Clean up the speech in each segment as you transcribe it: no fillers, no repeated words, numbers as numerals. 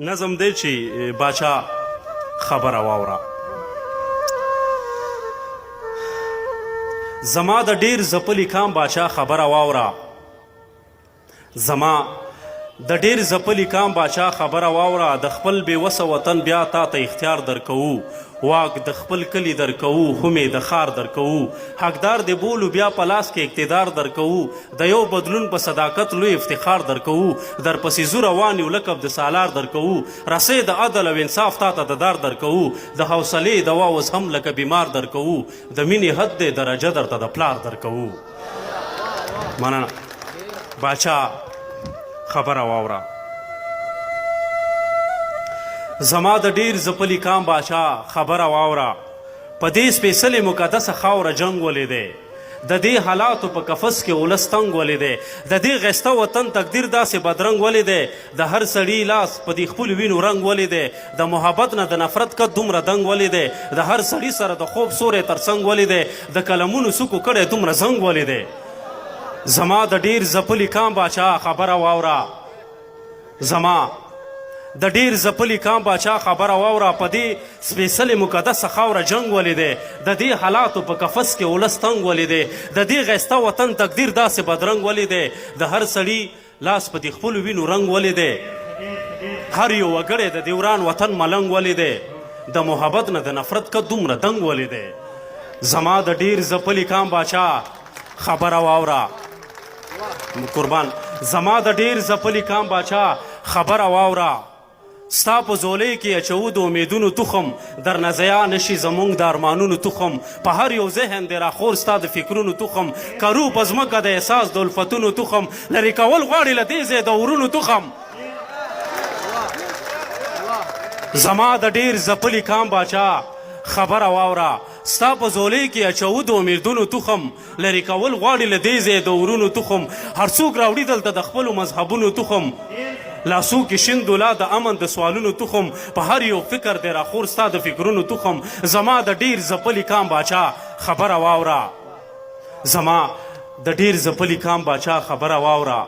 نظم دی چې باچا خبره واوره. زما د ډیر ځپلي کام باچا خبره واوره. زما د ډیر ځپلي کام باچا خبره واوره. د خپل بې وسه وطن بیا تا ته اختیار درکوو، واک د خپل کلي درکوو، هم یې د ښار درکوو، حقدار دې بولو بیا په لاس کې اقتدار درکوو، د یو بدلون په صداقت لوی افتخار درکوو، درپسې ځو روان یو لقب د سالار درکوو، رسۍ د عدل او انصاف تا ته د دار درکوو، د حوصلې دوا اوس هم لکه بیمار درکوو، د مینې حد دی درجه درته د پلار درکوو. مننه باچا خبره واوره. زما د ډیر ځپلي کام باچا خبره واوره. په دې سپېڅلې مقدسه خاوره جنګ ولې دی؟ د دې حالاتو په قفس کې ولس تنګ ولې دی؟ د دې غیسته وطن تقدیر داسې بدرنګ ولې دی؟ د هر سړي لاس په دې خپلو وینو رنګ ولې دی؟ د محبت نه د نفرت قد دومره دنګ ولې دی؟ د هر سړي سره د خوب سوری تر څنګ ولې دی؟ د قلمونو څوکو کړی دومره زنګ ولې دی؟ زما د ډیر ځپلي کام باچا خبره واوره. زما د ډیر ځپلي کام باچا خبره واوره. په دې سپېڅلې مقدسه خاوره جنګ ولې دی؟ د دې حالاتو په قفس کې ولس تنګ ولې دی؟ د دې غیسته وطن تقدیر داسې بدرنګ ولې دی؟ د هر سړي لاس په دې خپلو وینو رنګ ولې دی؟ هر یو وګړی د دې وران وطن ملنګ ولې دی؟ د محبت نه د نفرت قد دومره دنګ ولې دی؟ زما د ډیر ځپلي کام باچا خبره واوره. قربان. زما د ډیر ځپلي کام باچا خبره واوره. ستا په ځولۍ کې اچوو د امیدونو تخم، درنه ضیاع نه شي زمونږ د ارمانونو تخم، په هر یو ذهن دې راخور ستا د فکرونو تخم، کرو په ځمکه د احساس د الفتونو تخم، لرې کول غواړي له دې ځایه د اورونو تخم. زما د ډیر ځپلي کام باچا خبره واوره. ستا په ځولۍ کې اچوو د امیدونو تخم، لرې کول غواړي له دې ځایه د اورونو تخم، هر څوک راوړي دلته د خپلو مذهبونو تخم، لاسو کې شیندو لا د امن د سوالونو تخم، په هر یو فکر دی راخور ستا د فکرونو تخم، زما د ډیر ځپلي کام باچا خبره واوره. زما د ډیر ځپلي کام باچا خبره واوره.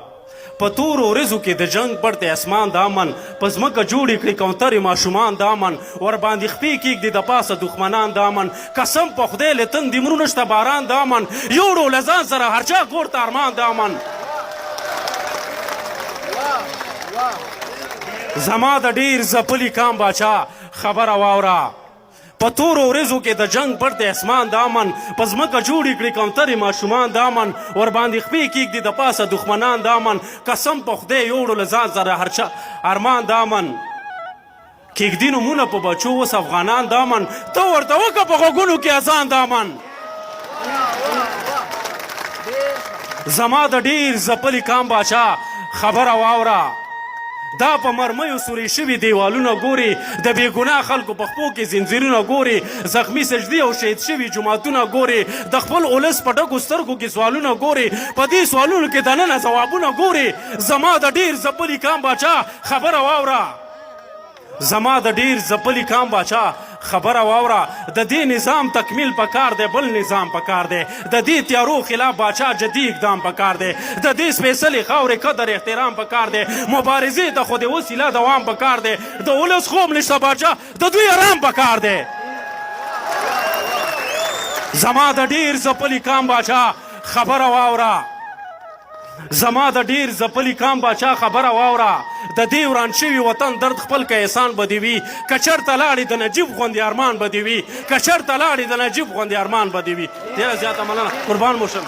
په تورو ورځو کې د جنګ پړ دی اسمان د امن، په ځمکه جوړې کړې کوترې ماشومان د امن، ورباندې خپې کېږدي د پاسه دښمنان د امن، قسم په خدای له تندې مرو نشته باران د امن، یوړو له ځان سره هر چا کور ته ارمان د امن. زما د ډیر ځپلي کام باچا خبره واوره. په تورو ورځو کې د جنګ پټ دی اسمان د امن، په ځمکه جوړې کړې کوترې ماشومان د امن، ورباندې خپې کېږدي د پاسه دښمنان د امن، قسم په خدای یوړو له ځان سره هر چا ارمان د امن، کېږدي نومونه په بچو اوس افغانان د امن، ته ورته وکړه په غوږونو کې اذان د امن. زما د ډیر ځپلي کام باچا خبره واوره. دا په مرمیو سوري شوي دیوالونه ګوري، د بې ګناه خلکو په خپو کې زنځیرونه ګوري، زخمي سجدي او شهید شوي جوماتونه ګوري، د خپل ولس په ډکو سترګو کې سوالونه ګوري، په دې سوالونو کې دننه ځوابونه ګوري. زما د ډیر ځپلي کام باچا خبره واوره. زما د ډیر ځپلي کام باچا خبره واوره. د دې نظام تکمیل پکار دی، بل نظام پکار دی، د دې تیارو خلاف باچا جدي اقدام پکار دی، د دې سپېڅلې خاورې قدر احترام پکار دی، مبارزې ته خو دې وسیله دوام پکار دی، د ولس خوب نشته باچا د دوی ارام پکار دی. زما د ډیر ځپلي کام باچا خبره واوره. زما د ډیر ځپلي کام باچا خبره واوره. د دې وران شوي وطن درد خپل که احسان به دې وي، که چېرته لاړې د نجیب غوندې ارمان به دې وي، که چېرته لاړې د نجیب غوندې ارمان به دې وي. ډېره زیاته مننه، قربان مو شم.